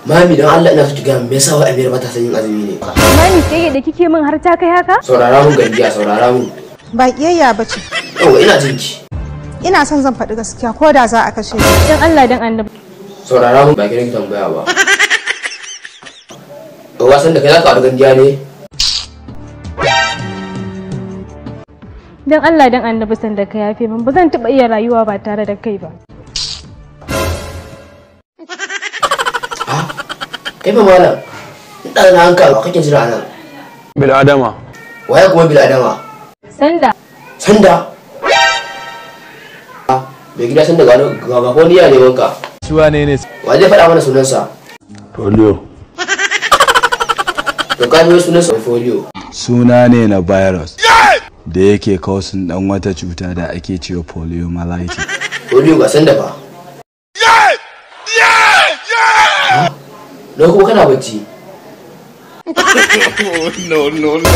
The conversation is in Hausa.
Mami, don Allah ina so ki ga me yasa wai Amira ba ta son yin azumi ne? Mami, sai da kike min har ta kai haka? Saurara mun Gandiya, saurara mun. Ba kiyayya bace. Yauwa ina jin ki. Ina son zan faɗi gaskiya ko da za a kashe ni. Dan Allah dan Annabi. Saurara mun, ba ki tambaya ba. Wasan da kai za ka auri Gandiya ne? Dan Allah dan Annabi san da ka yafe min, ba zan taɓa iya rayuwa ba tare da kai ba. Kai fa malam, ina na hanka ba kake jira nan. Bil Adama. Waye kuma Bil Adama? Sanda. Sanda? Mai gida Sanda ga ga ko ni ya neman ka. Shi wane ne? Wa zai faɗa mana sunansa? Polio. To ka ji sunansa polio. Suna ne na virus da yake kausin dan wata cuta da ake cewa poliomyelitis. Polio ga Sanda fa. Na kuma kana bacci. No, no, no, no.